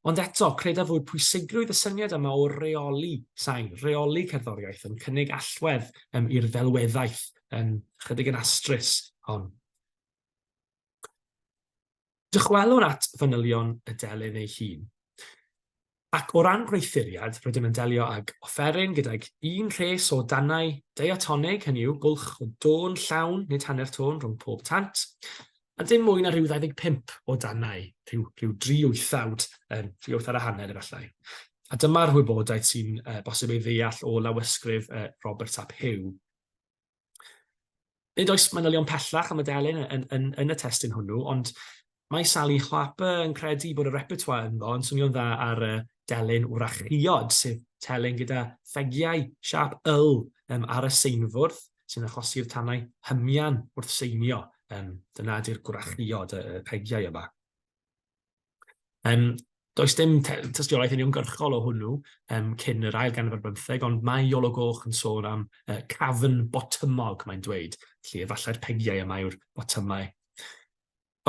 ond eto, credaf fod pwysigrwydd y syniad yma o reoli sain, rheoli cerddoriaeth, yn cynnig allwedd um, i'r ddelweddaeth um, chydig yn astrus hon. Dychwelwn at fanylion y delyn ei hun. Ac o ran gwneuthuriad, rydym yn delio ag offeryn gydag un rhes o dannau diatonig, hynny yw, bwlch o dôn llawn, nid hanner tôn, rhwng pob tant, a dim mwy na rhyw 25 o dannau, rhyw, rhyw dri wythawd, um, tri wythawd a hanner efallai. A dyma'r wybodaeth sy'n uh, bosib ei ddeall o lawysgrif uh, Robert ap Huw. Nid oes manylion pellach am y delyn yn, yn, yn y testun hwnnw, ond mae Sally Harper yn credu bod y repertoire ynddo yn swnio'n dda ar y delyn wrachiod, sef telyn gyda phegiau siâp yl um, ar y seinfwrdd, sy'n achosi'r tanau hymian wrth seinio. Um, dyna ydy'r gwrachiod, y, y pegiau yma. Um, does dim tystiolaeth uniongyrchol o hwnnw um, cyn yr ail ganrif ar bymtheg, ond mae Iolo Goch yn sôn am cafn botymog, mae'n dweud. Felly efallai'r pegiau yma yw'r botymau.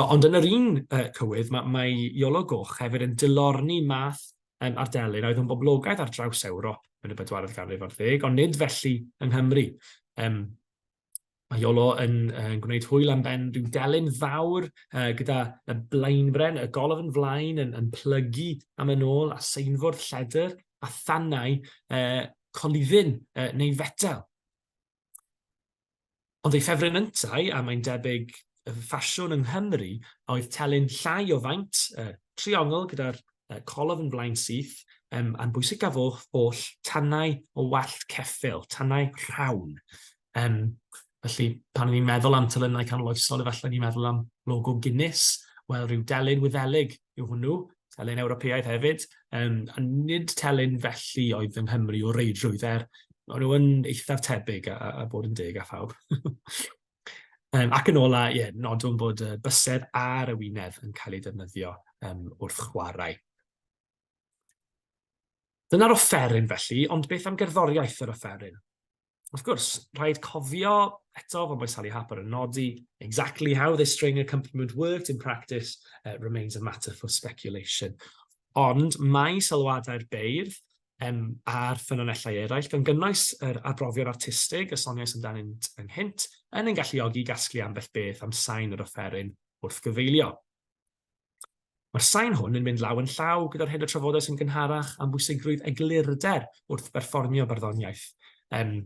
Ond yn yr un cywydd, mae, mae Iolo Goch hefyd yn dilorni math um, ar delyn oedd yn boblogaidd ar draws Ewrop yn y bedwaredd ganrif ar ddeg, ond nid felly yng Nghymru. Um, Mae Iolo yn, yn gwneud hwyl am ben rhyw delyn fawr uh, gyda y blaenbren, y golofn flaen yn, yn plygu am yn ôl, a seinfwrdd lledr, a thannau uh, coluddyn uh, neu fetel. Ond ei ffefryn yntau, a mae'n debyg y ffasiwn yng Nghymru, oedd telyn llai o faint, uh, triongl gyda'r uh, colofn flaen syth, um, a'n bwysicaf oll, oll, tannau o wallt ceffyl, tannau rhawn. Um, felly, pan ni'n meddwl am telynau canoloesol, efallai ni'n meddwl am logo Guinness. Wel, rhyw delyn Wyddelig yw hwnnw, telyn Ewropeaidd hefyd, um, a nid telyn felly oedd yng Nghymru o reidrwydd, er o'n nhw yn eithaf tebyg a, a bod yn deg â phawb. um, ac yn ola, ie, yeah, nodwn bod y bysedd a'r ewinedd yn cael ei defnyddio um, wrth chwarae. Dyna'r offeryn felly, ond beth am gerddoriaeth yr offeryn? Wrth gwrs, rhaid cofio eto fod mae Sally Harper yn nodi exactly how this string accompaniment worked in practice remains a matter for speculation. Ond mae sylwadau'r beirdd um, a'r ffynonellau eraill, gan gynnwys yr arbrofion artistig y soniais amdanynt ynghynt, yn ein galluogi i gasglu ambell beth am sain yr offeryn wrth gyfeilio. Mae'r sain hwn yn mynd law yn llaw gyda'r hyn y trafodais yn gynharach am bwysigrwydd eglurder wrth berfformio barddoniaeth. Um,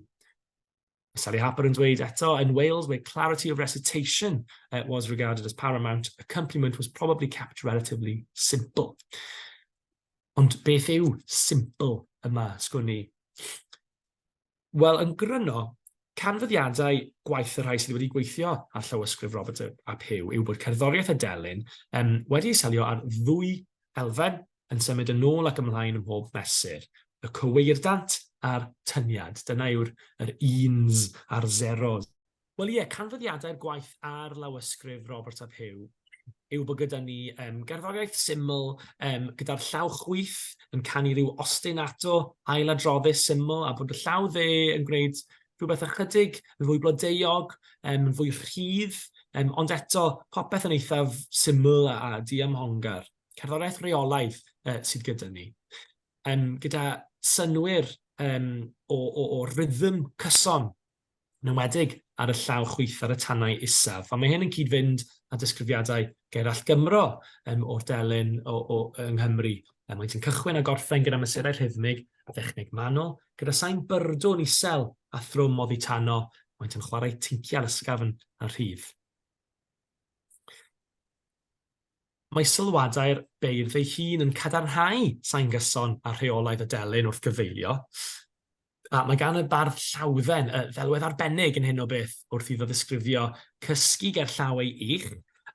Sally Harper yn dweud eto, in Wales, where clarity of recitation was regarded as paramount, accompaniment was probably kept relatively simple. Ond beth yw simple yma, sgwn i? Wel, yn gryno, canfyddiadau gwaith y rhai sydd wedi gweithio ar llawysgrif Robert ap Huw yw bod cerddoriaeth y delyn um, wedi ei selio ar ddwy elfen yn symud yn ôl ac ymlaen ym mhob mesur, y cyweirdant a'r tyniad. Dyna yw'r yr uns a'r zeros. Wel ie, canfyddiadau'r gwaith ar lawysgrif Robert ap Huw yw bod gyda ni um, gerddoriaeth syml um, gyda'r llaw chwith yn canu rhyw ostinato ailadroddus syml a bod y llaw dde yn gwneud rhywbeth ychydig yn fwy blodeuog, um, yn fwy rhydd, um, ond eto popeth yn eithaf syml a, a diymhongar. Cerddoriaeth reolaidd uh, sydd gyda ni. Um, gyda synnwyr um, o, o, o rhythm cyson yn enwedig ar y llaw chwith ar y tannau isaf. A mae hyn yn cyd-fynd â disgrifiadau Gerallt Gymro um, o'r delyn o, o, yng Nghymru. Um, maent yn cychwyn a gorffen gyda mesurau rhythmig a thechneg manwl, gyda sain byrdwn isel a thrwm oddi tano, maent yn chwarae tincial ysgafn a rhydd. Mae sylwadau'r beirdd ei hun yn cadarnhau sain gyson a rheolaidd y delyn wrth gyfeilio, A mae gan y bardd Llawdden y ddelwedd arbennig yn hyn o beth wrth iddo ddisgrifio cysgu ger llaw ei ych,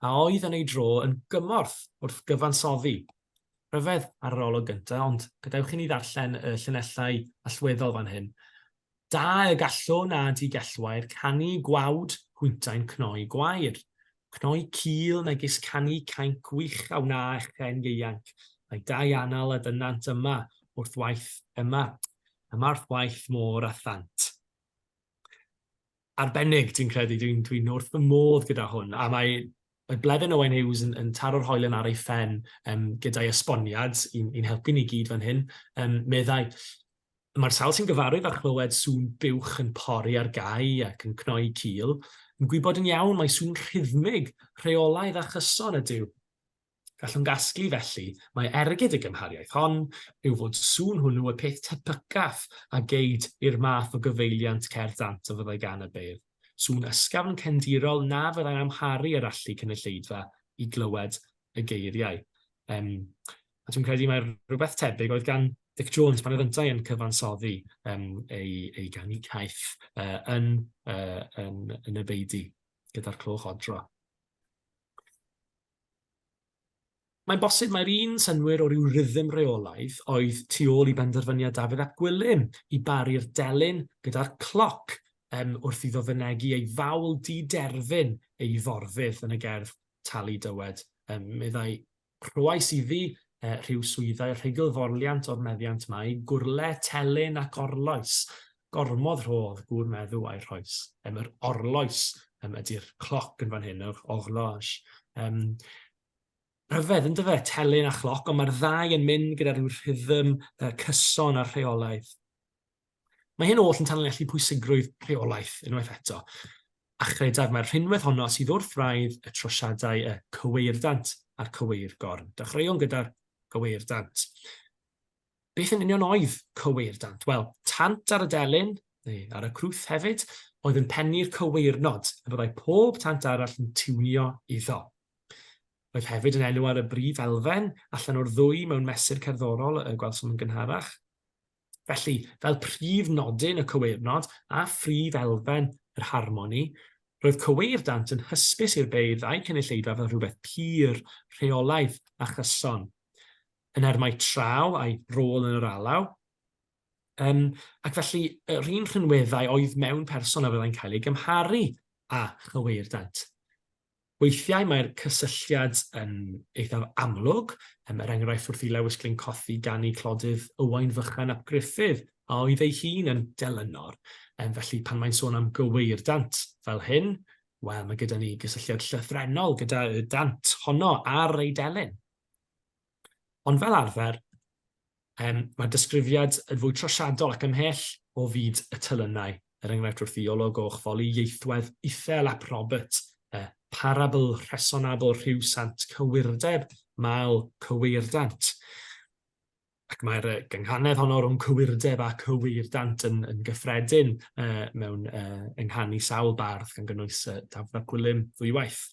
a oedd yn ei dro yn gymorth wrth gyfansoddi. Rhyfedd ar yr olwg gyntaf, ond gadewch i ni ddarllen y llinellau allweddol fan hyn. Da y gallwn a di gellwair canu gwawd hwyntau'n cnoi gwair. Cnoi cul megis canu cainc wych a wna echen ieuanc, mae dau anal a dynant yma wrth waith yma, yma wrth waith môr a thant. Arbennig, dwi'n credu, dwi'n dwi wrth fy modd gyda hwn, a mae, mae Bleddyn Owain Hughes yn, yn taro'r hoelen ar ei phen um, gyda'i esboniad i'n, i'n helpu ni gyd fan hyn. Um, meddai, Mae'r sawl sy'n gyfarwydd â chlywed sŵn buwch yn pori ar gae ac yn cnoi cul, yn gwybod yn iawn mai sŵn rhythmig, rheolaidd a chyson ydyw. Gallwn gasglu felly mai ergyd y gymhariaeth hon yw fod sŵn hwnnw y peth tebycaf a geid i'r math o gyfeiliant cerdd dant a fyddai gan y beirdd, sŵn ysgafn cefndirol na fyddai'n amharu ar allu cynulleidfa i glywed y geiriau. Um, a dwi'n credu mai rhywbeth tebyg oedd gan Dic Jones pan oedd yntau yn cyfansoddi um, ei, ei ganu caeth uh, yn, uh, yn, yn y beudy gyda'r cloch odro. Mae'n bosib mai'r un synnwyr o ryw rhythm reolaidd oedd tu ôl i benderfyniad Dafydd ap Gwilym i baru'r delyn gyda'r cloc um, wrth iddo fynegi ei fawl diderfyn ei forfudd yn y gerdd Talu Dywed. Um, meddai, Rhoais iddi uh, rhyw swyddau rhugl forliant o'r meddiant mai, gwrle, telyn ac orloes. Gormod rhodd gŵr meddw a'i rhoes. Um, yr orloes um, ydy'r cloc yn fan hyn, yr horloge. Um, rhyfedd, yn dyfe, telyn a chloc, ond mae'r ddau yn mynd gyda rhyw rhythm uh, cyson a rheolaidd. Mae hyn oll yn tanlinellu pwysigrwydd rheolaeth unwaith eto, a chredaf mai'r rhinwedd honno sydd wrth wraidd y trosiadau y cyweirdant a'r cyweirgorn. Dechreuwn gyda'r cyweirdant. Beth yn union oedd cyweirdant? Wel, tant ar y delyn, neu ar y crwth hefyd, oedd yn pennu'r cyweirnod, a byddai pob tant arall yn tiwnio iddo. Roedd hefyd yn enw ar y brif elfen allan o'r ddwy mewn mesur cerddorol y gwelsom yn gynharach. Felly, fel prif nodyn y cyweirnod a phrif elfen yr harmoni, roedd cyweirdant yn hysbys i'r beirdd a'u cynulleidfa fel rhywbeth pur, rheolaidd a chyson. Yn nhermau traw a'i rôl yn yr alaw, um, ac felly yr un rhinweddau oedd mewn person a fyddai'n cael ei gymharu â chyweirdant. Weithiau mae'r cysylltiad yn eithaf amlwg, er enghraifft wrth i Lewis Glyn Cothi ganu clodydd Ywain Fychan ap Gruffydd, a oedd ei hun yn delynor. Felly pan mae'n sôn am gyweirdant fel hyn, wel mae gyda ni gysylltiad llythrennol gyda y dant honno ar ei delyn. Ond fel arfer, um, mae'r disgrifiad yn fwy trosiadol ac ymhell o fyd y telynau, er enghraifft wrth i Iolo Goch foli ieithwedd Ithel ap Robert, y parabl rhesonabl rhyw sant cywirdeb mal cyweirdant. Ac mae'r gynghanedd honno rhwng cywirdeb a cywirdant yn, yn gyffredin uh, mewn uh, ynghanu sawl bardd gan gynnwys uh, Dafydd ap Gwilym ddwywaith.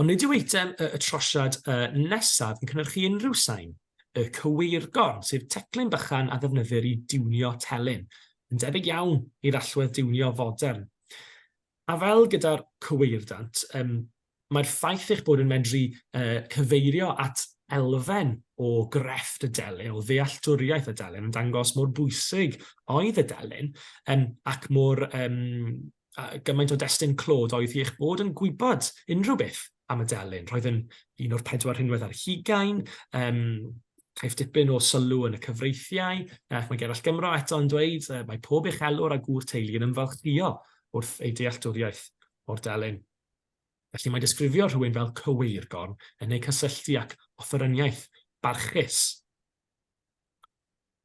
Ond nid yw eitem y trosiad nesaf yn cynhyrchu unrhyw sain, y cyweirgorn, sef teclyn bychan a ddefnyddir i diwnio telyn, yn debyg iawn i'r allwedd diwnio fodern. A fel gyda'r cyweirdant, um, mae'r ffaith eich bod yn medru uh, cyfeirio at elfen o grefft y delyn, o ddealltwriaeth y delyn, yn dangos mor bwysig oedd y delyn um, ac mor um, a gymaint o destun clod oedd hi eich bod yn gwybod unrhyw beth am y delyn. Roedd yn un o'r pedwar rhinwedd ar hugain, caiff dipyn o sylw yn y cyfreithiau, ac mae Gerallt Gymro eto yn dweud mae pob uchelwr a gŵr teulu yn ymfalchïo wrth ei dealltwriaeth o'r delyn. Felly mae disgrifio rhywun fel cyweirgorn yn eu cysylltu ac offeryniaeth barchus.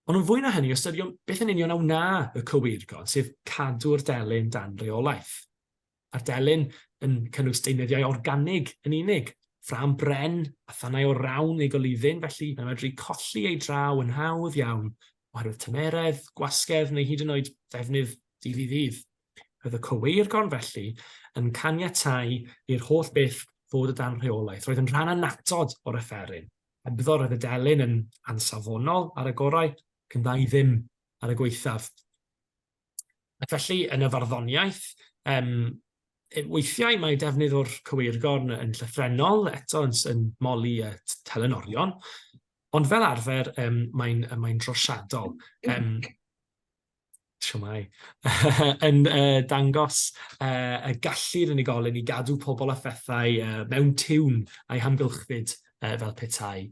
Ond yn fwy na hynny, ystyriwn beth yn union a wna y cyweirgorn, sef cadw'r delyn dan reolaeth. Mae'r delyn yn cynnwys deunyddiau organig yn unig, ffrâm bren a thannau o rawn ei goluddyn, felly mae'n medru colli ei draw yn hawdd iawn oherwydd tymeredd, gwasgedd neu hyd yn oed ddefnydd dydd i ddydd. Roedd y cyweirgorn felly yn caniatáu i'r holl beth fod o dan rheolaeth. Roedd yn rhan annatod o'r offeryn. Hebddo roedd y delyn yn ansafonol ar y gorau ac yn dda i ddim ar y gwaethaf. Ac felly, yn y farddoniaeth, um, weithiau mae defnydd o'r cyweirgorn yn llythrennol, eto yn, yn moli y telynorion, ond fel arfer um, mae'n mae drosiadol. Um, Shwmae. yn dangos y gallu'r unigolyn i gadw pobl a phethau mewn tiwn a'i hamgylchfyd fel petai.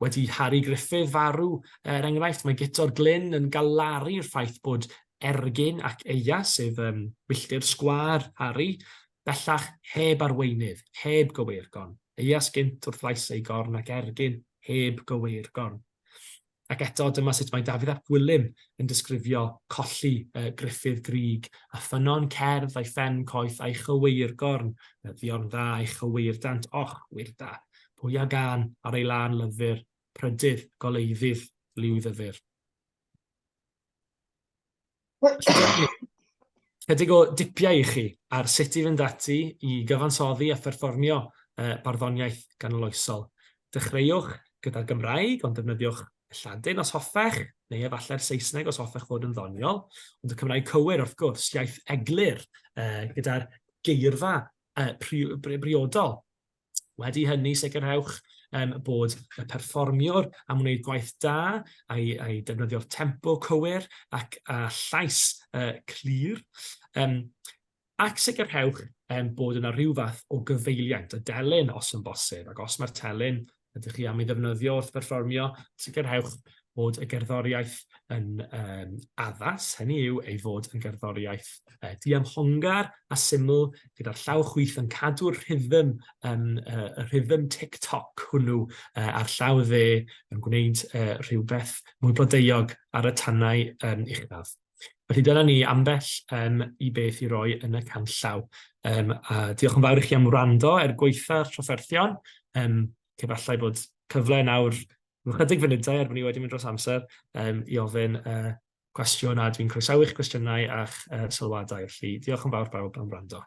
Wedi Harry Griffith farw, er enghraifft, mae Guto'r Glyn yn galaru'r ffaith bod Ergyn ac Eia, sef milltir sgwâr Harry, bellach heb arweinydd, heb gyweirgorn. Eias gynt wrth lais ei gorn ac Ergyn heb gyweirgorn. Ac eto, dyma sut mae Dafydd ap Gwilym yn disgrifio colli Gruffydd Grug, a ffynnon cerdd a'i phen coeth a'i chyweirgorn, ddiorn dda a'i chyweirdant, och, wir da, pwy a gân ar ei lân lyfr, prydydd, goleuddydd, liw ddyfr. Chydig o dipiau i chi ar sut i fynd ati i gyfansoddi a pherfformio barddoniaeth ganoloesol. Dechreuwch gyda'r Gymraeg, ond defnyddiwch y Lladin os hoffech, neu efallai'r Saesneg os hoffech fod yn ddoniol, ond y Cymraeg cywir wrth gwrs, iaith eglur, gyda'r geirfa briodol. Wedi hynny, sicrhewch bod y perfformiwr am wneud gwaith da a'i, a'i defnyddio'r tempo cywir ac a llais clir. Ac sicrhewch bod yna rhyw fath o gyfeiliant, y delyn os yn bosib, ac os mae'r telyn ydych chi am ei ddefnyddio wrth berfformio, sicrhewch bod y gerddoriaeth yn um, addas, hynny yw ei fod yn gerddoriaeth diamhongar a syml, gyda'r llaw chwith yn cadw'r rhythm, um, y rhythm tick-tock hwnnw uh, a'r llaw dde yn gwneud uh, rhywbeth mwy blodeuog ar y tannau um, uchaf. Felly dyna ni ambell um, i beth i roi yn y canllaw. Um, a diolch yn fawr i chi am wrando er gweitha'r trafferthion. Um, efallai bod cyfle nawr ychydig funudau er bod ni wedi mynd dros amser um, i ofyn cwestiwn a dwi'n croesawu'ch cwestiynau a'ch sylwadau. Felly diolch yn fawr bawb am wrando.